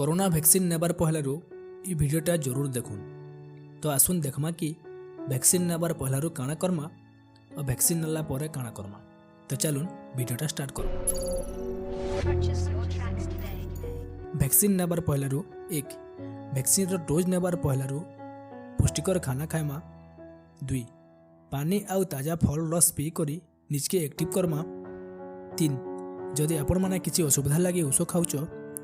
Corona vaccine ନେବାର ପହଲାରୁ ଇ ଭିଡ଼ିଓଟା ଜରୁର ଦେଖୁନ୍। ତ ଆସୁନ୍ ଦେଖ୍ମା କି ଭ୍ୟାକ୍ସିନ୍ ନେବାର ପହଲାରୁ କାଣା କର୍ମା ଆଉ ଭ୍ୟାକ୍ସିନ୍ ନେଲା ପରେ କାଣା କର୍ମା। ତ ଚାଲୁନ୍, ଭିଡ଼ିଓଟା ଷ୍ଟାର୍ଟ କର୍ମା। Purchase your tracks today. Vaccine ନେବାର ପହଲାରୁ: 1, ଭ୍ୟାକ୍ସିନ୍ର ଡୋଜ୍ ନେବାର ପହଲାରୁ ପୁଷ୍ଟିକର ଖାନା ଖାଇମା। 2, ପାନି ଆଉ ତାଜା ଫଳ ରସ ପିଇ କରି ନିଜକେ ଆକ୍ଟିଭ୍ କର୍ମା। 3, ଯଦି ଆପଣମାନେ କିଛି ଅସୁବିଧା ଲାଗି ଔଷଧ ଖାଉଛ,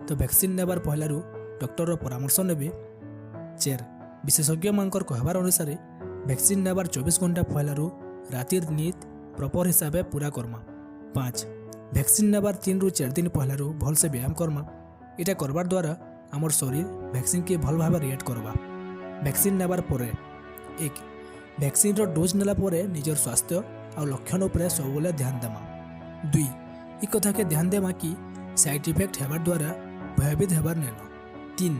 ତ ଭ୍ୟାକ୍ସିନ୍ ନେବାର ପହଲାରୁ ଡକ୍ଟରର ପରାମର୍ଶ ନେବେ। 4, ବିଶେଷଜ୍ଞମାନଙ୍କର କହିବାର ଅନୁସାରେ ଭ୍ୟାକ୍ସିନ୍ ନେବାର 24 ଘଣ୍ଟା ପହଲାରୁ ରାତିର ନିଦ ପ୍ରପର ହିସାବେ ପୁରା କର୍ମା। 5, ଭ୍ୟାକ୍ସିନ୍ ନେବାର 3ରୁ 4 ଦିନ ପହଲାରୁ ଭଲସେ ବ୍ୟାୟାମ କର୍ମା। ଏଇଟା କରବାର ଦ୍ୱାରା ଆମର ଶରୀର ଭ୍ୟାକ୍ସିନ୍କେ ଭଲ ଭାବେ ରିଆକ୍ଟ କରବା। ଭ୍ୟାକ୍ସିନ୍ ନେବାର ପରେ: 1, ଭ୍ୟାକ୍ସିନ୍ର ଡୋଜ୍ ନେଲା ପରେ ନିଜର ସ୍ୱାସ୍ଥ୍ୟ ଆଉ ଲକ୍ଷଣ ଉପରେ ସବୁବେଳେ ଧ୍ୟାନ ଦେମା। 2, ଇ କଥାକେ ଧ୍ୟାନ ଦେମା କି ସାଇଡ୍ ଇଫେକ୍ଟ ହେବାର ଦ୍ୱାରା ଭୟଭୀତ ହେବାର ନେନ। 3,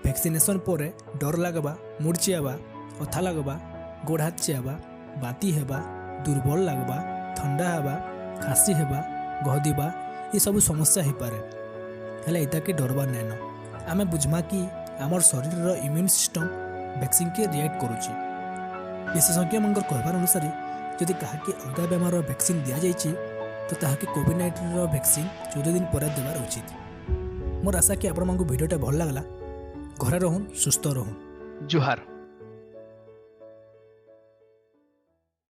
ଭ୍ୟାକ୍ସିନେସନ୍ ପରେ ଡର ଲାଗବା, ମୁଡ଼ ଚିଆବା, ଅଥା ଲାଗବା, ଗୋଡ଼ ହାତ ଚିଆବା, ବାନ୍ତି ହେବା, ଦୁର୍ବଳ ଲାଗବା, ଥଣ୍ଡା ହେବା, ଖାସି ହେବା, ଗହଦିବା, ଏସବୁ ସମସ୍ୟା ହେଇପାରେ। ହେଲେ ଏଟାକେ ଡରବାର ନାଇଁନ। ଆମେ ବୁଝମା କି ଆମର ଶରୀରର ଇମ୍ୟୁନ୍ ସିଷ୍ଟମ୍ ଭ୍ୟାକ୍ସିନ୍କେ ରିଆକ୍ଟ କରୁଛି। ବିଶେଷଜ୍ଞମାନଙ୍କର କହିବାର ଅନୁସାରେ ଯଦି କାହାକି ଅଲଗା ବେମାରର ଭ୍ୟାକ୍ସିନ୍ ଦିଆଯାଇଛି, ତ ତାହାକେ କୋଭିଡ଼-19ର ଭ୍ୟାକ୍ସିନ୍ 14 ଦିନ ପରେ ଦେବାର ଉଚିତ। ମୋର ଆଶା କି ଆପଣମାନଙ୍କୁ ଭିଡ଼ିଓଟା ଭଲ ଲାଗଲା। ଘରେ ରହୁନ୍, ସୁସ୍ଥ ରହୁନ୍। ଜୁହାର।